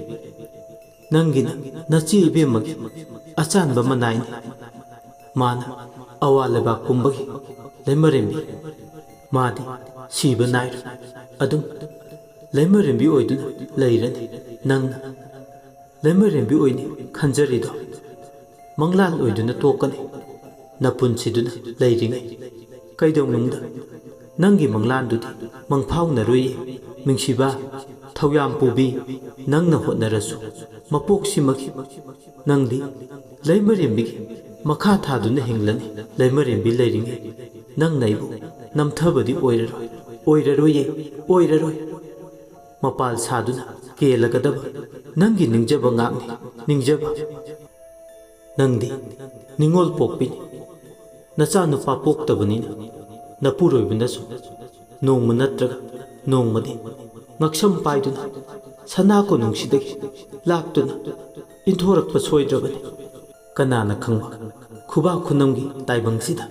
ꯅꯪꯒꯤꯅ ꯅꯆꯦ ꯏꯕꯦꯝꯃꯒꯤ ꯑꯆꯥꯟꯕ ꯃꯅꯥꯏꯅꯤ꯫ ꯃꯥꯅ ꯑꯋꯥ ꯂꯩꯕꯥꯛ ꯄꯨꯝꯕꯒꯤ ꯂꯩꯃꯔꯦꯝꯕꯤ꯫ ꯃꯥꯗꯤ ꯁꯤꯕ ꯅꯥꯏꯔꯣꯏ꯫ ꯑꯗꯨꯝ ꯂꯩꯃꯔꯦꯝꯕꯤ ꯑꯣꯏꯗꯨꯅ ꯂꯩꯔꯅꯤ꯫ ꯅꯪꯅ ꯂꯩꯃꯔꯦꯝꯕꯤ ꯑꯣꯏꯅꯤ ꯈꯟꯖꯔꯤꯗꯣ ꯃꯪꯂꯥꯟ ꯑꯣꯏꯗꯨꯅ ꯇꯣꯛꯀꯅꯤ꯫ ꯅꯄꯨꯟꯁꯤꯗꯨꯅ ꯂꯩꯔꯤꯉꯩ ꯀꯩꯗꯧꯅꯨꯡꯗ ꯅꯪꯒꯤ ꯃꯪꯂꯥꯟꯗꯨꯗꯤ ꯃꯪꯐꯥꯎꯅꯔꯣꯏꯌꯦ꯫ ꯃꯤꯡꯁꯤꯕ, ꯊꯧꯌꯥꯝ ꯄꯨꯕꯤ, ꯅꯪꯅ ꯍꯣꯠꯅꯔꯁꯨ ꯃꯄꯣꯛꯁꯤꯃꯒꯤ ꯅꯪꯗꯤ ꯂꯩꯃꯔꯦꯝꯕꯤꯒꯤ ꯃꯈꯥ ꯊꯥꯗꯨꯅ ꯍꯤꯡꯂꯅꯤ꯫ ꯂꯩꯃꯔꯦꯝꯕꯤ ꯂꯩꯔꯤꯉꯩ ꯅꯪꯅ ꯑꯩꯕꯨ ꯅꯝꯊꯕꯗꯤ ꯑꯣꯏꯔꯔꯣꯏ, ꯑꯣꯏꯔꯔꯣꯏꯌꯦ, ꯑꯣꯏꯔꯔꯣꯏ꯫ ꯃꯄꯥꯜ ꯁꯥꯗꯨꯅ ꯀꯦꯜꯂꯒꯗꯕ ꯅꯪꯒꯤ ꯅꯤꯡꯖꯕ ꯉꯥꯛꯅꯤ, ꯅꯤꯡꯖꯕ꯫ ꯅꯪꯗꯤ ꯅꯤꯉꯣꯜ ꯄꯣꯛꯄꯤꯅꯤ꯫ ꯅꯆꯥꯅꯨꯄꯥ ꯄꯣꯛꯇꯕꯅꯤꯅ ꯅꯄꯨꯔꯣꯏꯕꯅꯁꯨ ꯅꯣꯡꯃ ꯅꯠꯇ꯭ꯔꯒ ꯅꯣꯡꯃꯗꯤ ꯉꯛꯁꯝ ꯄꯥꯏꯗꯨꯅ ꯁꯅꯥ ꯀꯣꯅꯨꯡꯁꯤꯗꯒꯤ ꯂꯥꯛꯇꯨꯅ ꯏꯟꯊꯣꯔꯛꯄ ꯁꯣꯏꯗ꯭ꯔꯕꯅꯤ꯫ ꯀꯅꯥꯅ ꯈꯪꯕ, ꯈꯨꯕꯥꯛ ꯈꯨꯅꯝꯒꯤ ꯇꯥꯏꯕꯪꯁꯤꯗ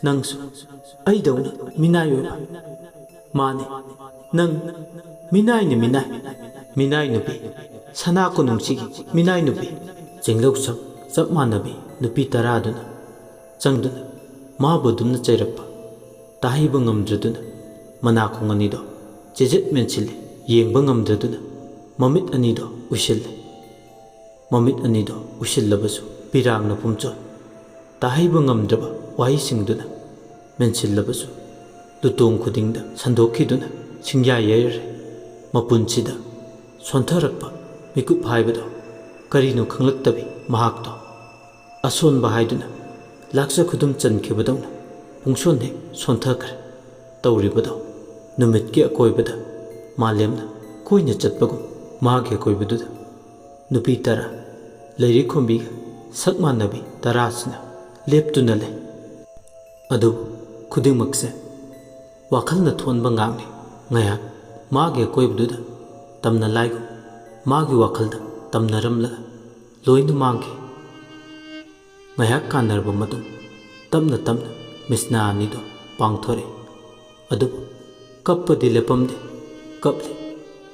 ꯅꯪꯁꯨ ꯑꯩꯗꯧꯅ ꯃꯤꯅꯥꯏ ꯑꯣꯏꯕ꯫ ꯃꯥꯅꯤ, ꯅꯪ ꯃꯤꯅꯥꯏꯅꯤ, ꯃꯤꯅꯥꯏ꯫ ꯃꯤꯅꯥꯏ ꯅꯨꯄꯤ, ꯁꯅꯥ ꯀꯣꯅꯨꯡꯁꯤꯒꯤ ꯃꯤꯅꯥꯏ ꯅꯨꯄꯤ꯫ ꯆꯦꯡꯂꯧꯁꯝ ꯆꯞ ꯃꯥꯟꯅꯕꯤ ꯅꯨꯄꯤ ꯇꯔꯥꯗꯨꯅ ꯆꯪꯗꯨꯅ ꯃꯥꯕꯨ ꯑꯗꯨꯝꯅ ꯆꯩꯔꯛꯄ꯫ ꯇꯥꯍꯩꯕ ꯉꯝꯗ꯭ꯔꯗꯨꯅ ꯃꯅꯥꯀꯣꯡ ꯑꯅꯤꯗꯣ ꯆꯦꯖꯦꯠ ꯃꯦꯟꯁꯤꯜꯂꯦ꯫ ꯌꯦꯡꯕ ꯉꯝꯗ꯭ꯔꯗꯨꯅ ꯃꯃꯤꯠ ꯑꯅꯤꯗꯣ ꯎꯏꯁꯤꯜꯂꯦ꯫ ꯃꯃꯤꯠ ꯑꯅꯤꯗꯣ ꯎꯏꯁꯤꯜꯂꯕꯁꯨ ꯄꯤꯔꯥꯡꯅ ꯄꯨꯝꯆꯣꯠ꯫ ꯇꯥꯍꯩꯕ ꯉꯝꯗ꯭ꯔꯕ ꯋꯥꯍꯩꯁꯤꯡꯗꯨꯅ ꯃꯦꯟꯁꯤꯜꯂꯕꯁꯨ ꯂꯨꯇꯣꯡ ꯈꯨꯗꯤꯡꯗ ꯁꯟꯗꯣꯛꯈꯤꯗꯨꯅ ꯁꯤꯡꯌꯥ ꯌꯩꯔꯔꯦ꯫ ꯃꯄꯨꯟꯁꯤꯗ ꯁꯣꯟꯊꯔꯛꯄ ꯃꯤꯀꯨꯞ ꯍꯥꯏꯕꯗꯣ ꯀꯔꯤꯅꯣ ꯈꯪꯂꯛꯇꯕꯤ ꯃꯍꯥꯛꯇꯣ ꯑꯁꯣꯟꯕ ꯍꯥꯏꯗꯨꯅ ꯂꯥꯛꯆ ꯈꯨꯗꯨꯝ ꯆꯟꯈꯤꯕꯗꯧꯅ ꯄꯨꯡꯁꯣꯟ ꯍꯦꯛ ꯁꯣꯟꯊꯈ꯭ꯔꯦ꯫ ꯇꯧꯔꯤꯕꯗꯣ ꯅꯨꯃꯤꯠꯀꯤ ꯑꯀꯣꯏꯕꯗ ꯃꯥꯂꯦꯝꯅ ꯀꯣꯏꯅ ꯆꯠꯄꯒꯨꯝ ꯃꯥꯒꯤ ꯑꯀꯣꯏꯕꯗꯨꯗ ꯅꯨꯄꯤ ꯇꯔꯥ, ꯂꯩꯔꯤ ꯈꯣꯝꯕꯤꯒ ꯁꯛ ꯃꯥꯟꯅꯕꯤ ꯇꯔꯥꯁꯤꯅ ꯂꯦꯞꯇꯨꯅ ꯂꯩ꯫ ꯑꯗꯨꯕꯨ ꯈꯨꯗꯤꯡꯃꯛꯁꯦ ꯋꯥꯈꯜꯅ ꯊꯣꯟꯕ ꯉꯥꯛꯅꯤ꯫ ꯉꯥꯏꯍꯥꯛ ꯃꯥꯒꯤ ꯑꯀꯣꯏꯕꯗꯨꯗ ꯇꯝꯅ ꯂꯥꯏꯒꯨꯝ ꯃꯥꯒꯤ ꯋꯥꯈꯜꯗ ꯇꯝꯅꯔꯝꯂꯒ ꯂꯣꯏꯅ ꯃꯥꯡꯈꯤ꯫ ꯉꯥꯏꯍꯥꯛ ꯀꯥꯟꯅꯔꯕ ꯃꯇꯨꯡ ꯇꯞꯅ ꯇꯞꯅ ꯃꯤꯁꯅꯥ ꯑꯅꯤꯗꯣ ꯄꯥꯡꯊꯣꯔꯛꯏ꯫ ꯑꯗꯨꯕꯨ ꯀꯞꯄꯗꯤ ꯂꯦꯞꯄꯝꯗꯦ꯫ ꯀꯞꯂꯤ,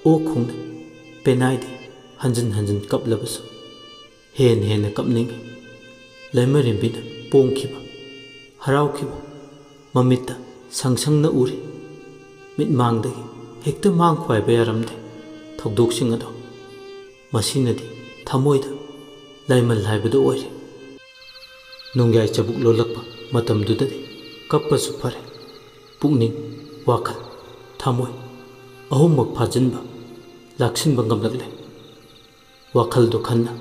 ꯑꯣꯛ ꯈꯣꯡꯅ ꯄꯦꯅꯥꯏꯗꯤ ꯍꯟꯖꯤꯟ ꯍꯟꯖꯤꯟ ꯀꯞꯂꯕꯁꯨ ꯍꯦꯟꯅ ꯍꯦꯟꯅ ꯀꯞꯅꯤꯡꯏ꯫ ꯂꯩꯃꯔꯦꯝꯕꯤꯅ ꯄꯣꯡꯈꯤꯕ, ꯍꯔꯥꯎꯈꯤꯕ ꯃꯃꯤꯠꯇ ꯁꯪ ꯁꯪꯅ ꯎꯔꯤ꯫ ꯃꯤꯠꯃꯥꯡꯗꯒꯤ ꯍꯦꯛꯇ ꯃꯥꯡꯈꯣ ꯍꯥꯏꯕ ꯌꯥꯔꯝꯗꯦ ꯊꯧꯗꯣꯛꯁꯤꯡ ꯑꯗꯣ꯫ ꯃꯁꯤꯅꯗꯤ ꯊꯃꯣꯏꯗ ꯂꯥꯏꯃꯜ ꯍꯥꯏꯕꯗꯨ ꯑꯣꯏꯔꯦ꯫ ꯅꯣꯡꯌꯥꯏ ꯆꯕꯨꯛ ꯂꯣꯜꯂꯛꯄ ꯃꯇꯝꯗꯨꯗꯗꯤ ꯀꯞꯄꯁꯨ ꯐꯔꯦ꯫ ꯄꯨꯛꯅꯤꯡ, ꯋꯥꯈꯜ, ꯊꯃꯣꯏ ꯑꯍꯨꯝꯃꯛ ꯐꯥꯖꯤꯟꯕ, ꯂꯥꯛꯁꯤꯟꯕ ꯉꯝꯂꯛꯂꯦ꯫ ꯋꯥꯈꯜꯗꯨ ꯈꯟꯅ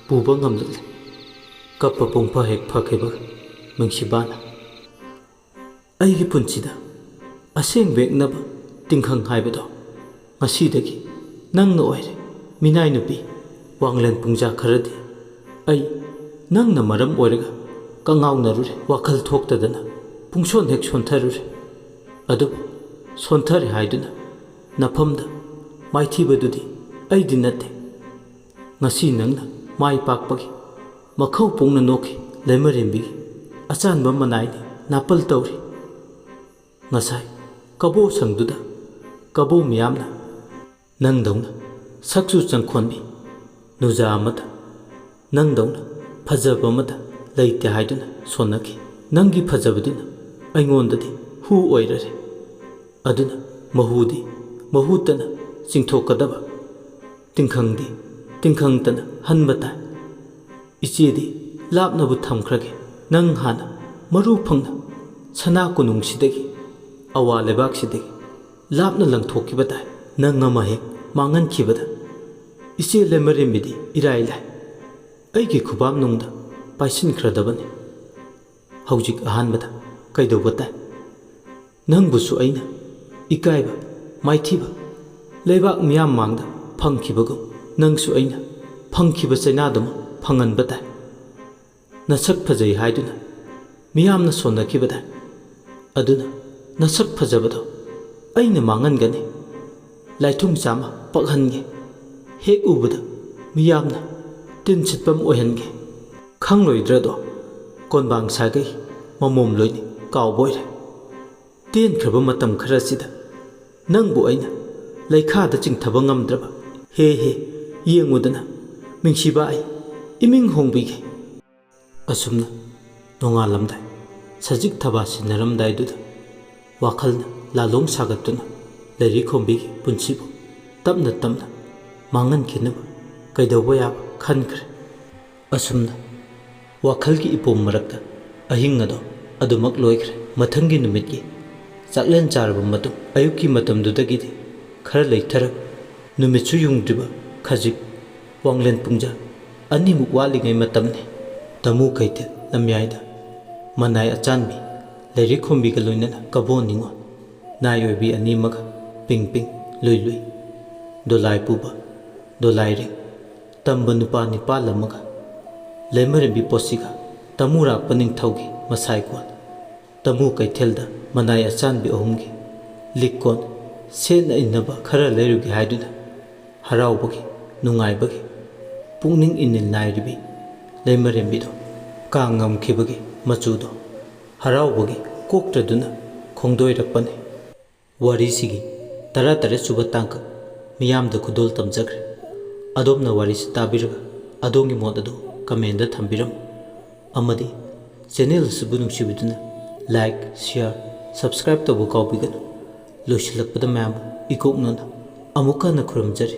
ꯄꯨꯕ ꯉꯝꯂꯛꯂꯦ꯫ ꯀꯞꯄ ꯄꯨꯡꯐ ꯍꯦꯛ ꯐꯈꯤꯕꯒ ꯃꯤꯡꯁꯤꯕꯥꯅ, "ꯑꯩꯒꯤ ꯄꯨꯟꯁꯤꯗ ꯑꯁꯦꯡꯕ ꯌꯦꯛꯅꯕ ꯇꯤꯡꯈꯪ ꯍꯥꯏꯕꯗꯣ ꯉꯁꯤꯗꯒꯤ ꯅꯪꯅ ꯑꯣꯏꯔꯦ꯫ ꯃꯤꯅꯥꯏ ꯅꯨꯄꯤ, ꯋꯥꯡꯂꯦꯟ ꯄꯨꯡꯖꯥ ꯈꯔꯗꯤ ꯑꯩ ꯅꯪꯅ ꯃꯔꯝ ꯑꯣꯏꯔꯒ ꯀꯉꯥꯎꯅꯔꯨꯔꯦ꯫ ꯋꯥꯈꯜ ꯊꯣꯛꯇꯗꯅ ꯄꯨꯡꯁꯣꯟ ꯍꯦꯛ ꯁꯣꯟꯊꯔꯨꯔꯦ꯫ ꯑꯗꯨꯕꯨ ꯁꯣꯟꯊꯔꯦ ꯍꯥꯏꯗꯨꯅ ꯅꯐꯝꯗ ꯃꯥꯏꯊꯤꯕꯗꯨꯗꯤ ꯑꯩꯗꯤ ꯅꯠꯇꯦ꯫ ꯉꯁꯤ ꯅꯪꯅ ꯃꯥꯏ ꯄꯥꯛꯄꯒꯤ ꯃꯈꯧ ꯄꯣꯡꯅ ꯅꯣꯛꯈꯤ꯫ ꯂꯩꯃꯔꯦꯝꯕꯤꯒꯤ ꯑꯆꯥꯟꯕ ꯃꯅꯥꯏꯗꯤ ꯅꯥꯄꯜ ꯇꯧꯔꯤ꯫ ꯉꯁꯥꯏ ꯀꯕꯣ ꯁꯪꯗꯨꯗ ꯀꯕꯣ ꯃꯤꯌꯥꯝꯅ ꯅꯪꯗꯧꯅ ꯁꯛꯁꯨ ꯆꯪꯈꯣꯟꯕꯤ ꯅꯨꯖꯥ ꯑꯃꯗ, ꯅꯪꯗꯧꯅ ꯐꯖꯕ ꯑꯃꯗ ꯂꯩꯇꯦ ꯍꯥꯏꯗꯨꯅ ꯁꯣꯟꯅꯈꯤ꯫ ꯅꯪꯒꯤ ꯐꯖꯕꯗꯨꯅ ꯑꯩꯉꯣꯟꯗꯗꯤ ꯍꯨ ꯑꯣꯏꯔꯔꯦ꯫ ꯑꯗꯨꯅ ꯃꯍꯨꯗꯤ ꯃꯍꯨꯠꯇꯅ ꯆꯤꯡꯊꯣꯛꯀꯗꯕ, ꯇꯤꯡꯈꯪꯗꯤ ꯇꯤꯡꯈꯪꯇꯅ ꯍꯟꯕ ꯇꯥꯏ꯫ ꯏꯆꯦꯗꯤ ꯂꯥꯞꯅꯕꯨ ꯊꯝꯈ꯭ꯔꯒꯦ, ꯅꯪ ꯍꯥꯟꯅ ꯃꯔꯨ ꯐꯪꯅ ꯁꯅꯥ ꯀꯣꯅꯨꯡꯁꯤꯗꯒꯤ, ꯑꯋꯥ ꯂꯩꯕꯥꯛꯁꯤꯗꯒꯤ ꯂꯥꯞꯅ ꯂꯪꯊꯣꯛꯈꯤꯕ ꯇꯥꯏ꯫ ꯅꯪ ꯑꯃ ꯍꯦꯛ ꯃꯥꯡꯍꯟꯈꯤꯕꯗ ꯏꯆꯦ ꯂꯩꯃꯔꯦꯝꯕꯤꯗꯤ ꯏꯔꯥꯏ ꯂꯥꯏ ꯑꯩꯒꯤ ꯈꯨꯕꯥꯛꯅꯨꯡꯗ ꯄꯥꯏꯁꯤꯟꯈ꯭ꯔꯗꯕꯅꯤ꯫ ꯍꯧꯖꯤꯛ ꯑꯍꯥꯟꯕꯗ ꯀꯩꯗꯧꯕ ꯇꯥꯏ? ꯅꯪꯕꯨꯁꯨ ꯑꯩꯅ ꯏꯀꯥꯏꯕ, ꯃꯥꯏꯊꯤꯕ ꯂꯩꯕꯥꯛ ꯃꯤꯌꯥꯝ ꯃꯥꯡꯗ ꯐꯪꯈꯤꯕꯒꯨꯝ, ꯅꯪꯁꯨ ꯑꯩꯅ ꯐꯪꯈꯤꯕ ꯆꯩꯅꯥꯗꯨꯃꯛ ꯐꯪꯍꯟꯕ ꯇꯥꯏ꯫ ꯅꯁꯛ ꯐꯖꯩ ꯍꯥꯏꯗꯨꯅ ꯃꯤꯌꯥꯝꯅ ꯁꯣꯟꯅꯈꯤꯕ ꯇꯥꯏ꯫ ꯑꯗꯨꯅ ꯅꯁꯛ ꯐꯖꯕꯗꯣ ꯑꯩꯅ ꯃꯥꯡꯍꯟꯒꯅꯤ꯫ ꯂꯥꯏꯊꯨꯡ ꯆꯥꯝꯃ ꯄꯛꯍꯟꯒꯦ꯫ ꯍꯦꯛ ꯎꯕꯗ ꯃꯤꯌꯥꯝꯅ ꯇꯤꯟ ꯁꯤꯠꯄ ꯑꯃ ꯑꯣꯏꯍꯟꯒꯦ꯫ ꯈꯪꯂꯣꯏꯗ꯭ꯔꯗꯣ ꯀꯣꯟꯕꯥꯡ ꯁꯥꯒꯩ ꯃꯃꯣꯝ ꯂꯣꯏꯅ ꯀꯥꯎꯕ ꯑꯣꯏꯔꯦ꯫ ꯇꯦꯟꯈ꯭ꯔꯕ ꯃꯇꯝ ꯈꯔꯁꯤꯗ ꯅꯪꯕꯨ ꯑꯩꯅ ꯂꯩꯈꯥꯗ ꯆꯤꯡꯊꯕ ꯉꯝꯗ꯭ꯔꯕ꯫ ꯍꯦ ꯍꯦ, ꯌꯦꯡꯉꯨꯗꯅ, ꯃꯤꯡꯁꯤꯕ ꯑꯩ ꯏꯃꯤꯡ ꯍꯣꯡꯕꯤꯒꯦ꯫ ꯑꯁꯨꯝꯅ ꯅꯣꯡꯉꯥꯜꯂꯝꯗꯥꯏ, ꯁꯖꯤꯛ ꯊꯕꯥ ꯁꯤꯟꯅꯔꯝꯗꯥꯏꯗꯨꯗ ꯋꯥꯈꯜꯅ ꯂꯥꯂꯣꯡ ꯁꯥꯒꯠꯇꯨꯅ ꯂꯩꯔꯤꯈꯣꯝꯕꯤꯒꯤ ꯄꯨꯟꯁꯤꯕꯨ ꯇꯞꯅ ꯇꯞꯅ ꯃꯥꯡꯍꯟꯈꯤꯅꯕ ꯀꯩꯗꯧꯕ ꯌꯥꯕ ꯈꯟꯈ꯭ꯔꯦ꯫ ꯑꯁꯨꯝꯅ ꯋꯥꯈꯜꯒꯤ ꯏꯄꯣꯝ ꯃꯔꯛꯇ ꯑꯍꯤꯡ ꯑꯗꯣ ꯑꯗꯨꯃꯛ ꯂꯣꯏꯈ꯭ꯔꯦ꯫ ꯃꯊꯪꯒꯤ ꯅꯨꯃꯤꯠꯀꯤ ꯆꯥꯛꯂꯦꯟ ꯆꯥꯔꯕ ꯃꯇꯨꯡ, ꯑꯌꯨꯛꯀꯤ ꯃꯇꯝꯗꯨꯗꯒꯤꯗꯤ ꯈꯔ ꯂꯩꯊꯔꯒ, ꯅꯨꯃꯤꯠꯁꯨ ꯌꯨꯡꯗ꯭ꯔꯤꯕ ꯈꯖꯤꯛ ꯋꯥꯡꯂꯦꯟ ꯄꯨꯡꯖꯥ ꯑꯅꯤꯃꯨꯛ ꯋꯥꯠꯂꯤꯉꯩ ꯃꯇꯝꯅꯤ꯫ ꯇꯃꯨ ꯀꯩꯊꯦꯜ ꯂꯝꯌꯥꯏꯗ ꯃꯅꯥꯏ ꯑꯆꯥꯟꯕꯤ ꯂꯩꯔꯤꯈꯣꯝꯕꯤꯒ ꯂꯣꯏꯅꯅ ꯀꯕꯣ ꯅꯤꯉꯣꯜ ꯅꯥꯏ ꯑꯣꯏꯕꯤ ꯑꯅꯤꯃꯒ ꯄꯤꯡ ꯄꯤꯡ ꯂꯨꯏ ꯂꯨꯏ, ꯗꯣꯂꯥꯏ ꯄꯨꯕ ꯗꯣꯂꯥꯏꯔꯦꯡ ꯇꯝꯕ ꯅꯨꯄꯥ ꯅꯤꯄꯥꯜ ꯑꯃꯒ ꯂꯩꯃꯔꯦꯝꯕꯤ ꯄꯣꯠꯁꯤꯒ ꯇꯃꯨꯔꯥꯛꯄ ꯅꯤꯡꯊꯧꯒꯤ ꯃꯁꯥꯏꯀꯣꯟ ꯇꯃꯨ ꯀꯩꯊꯦꯜꯗ ꯃꯅꯥꯏ ꯑꯆꯥꯟꯕꯤ ꯑꯍꯨꯝꯒꯤ ꯂꯤꯛꯀꯣꯟ ꯁꯦꯠꯅ ꯏꯟꯅꯕ ꯈꯔ ꯂꯩꯔꯨꯒꯦ ꯍꯥꯏꯗꯨꯅ ꯍꯔꯥꯎꯕꯒꯤ, ꯅꯨꯡꯉꯥꯏꯕꯒꯤ, ꯄꯨꯛꯅꯤꯡ ꯏꯅꯤꯜ ꯅꯥꯏꯔꯤꯕꯤ ꯂꯩꯃꯔꯦꯝꯕꯤꯗꯣ ꯀꯥꯡ ꯉꯝꯈꯤꯕꯒꯤ ꯃꯆꯨꯗꯣ ꯍꯔꯥꯎꯕꯒꯤ ꯀꯣꯛꯇ꯭ꯔꯗꯨꯅ ꯈꯣꯡꯗꯣꯏꯔꯛꯄꯅꯤ꯫ ꯋꯥꯔꯤꯁꯤꯒꯤ ꯇꯔꯥꯇꯔꯦꯠ ꯁꯨꯕ ꯇꯥꯡꯀꯛ ꯃꯤꯌꯥꯝꯗ ꯈꯨꯗꯣꯜ ꯇꯝꯖꯈ꯭ꯔꯦ꯫ ꯑꯗꯣꯝꯅ ꯋꯥꯔꯤꯁꯤ ꯇꯥꯕꯤꯔꯒ ꯑꯗꯣꯝꯒꯤ ꯃꯣꯠ ꯑꯗꯨ comment ꯊꯝꯕꯤꯔꯝꯃꯨ꯫ ꯑꯃꯗꯤ channel ꯑꯁꯤꯕꯨ ꯅꯨꯡꯁꯤꯕꯤꯗꯨꯅ like, share, subscribe ꯇꯧꯕ ꯀꯥꯎꯕꯤꯒꯅꯨ꯫ ꯂꯣꯏꯁꯤꯜꯂꯛꯄꯗ ꯃꯌꯥꯝꯕꯨ ꯏꯀꯣꯛꯅꯅ ꯑꯃꯨꯛꯀ ꯍꯟꯅ ꯈꯨꯔꯨꯝꯖꯔꯤ꯫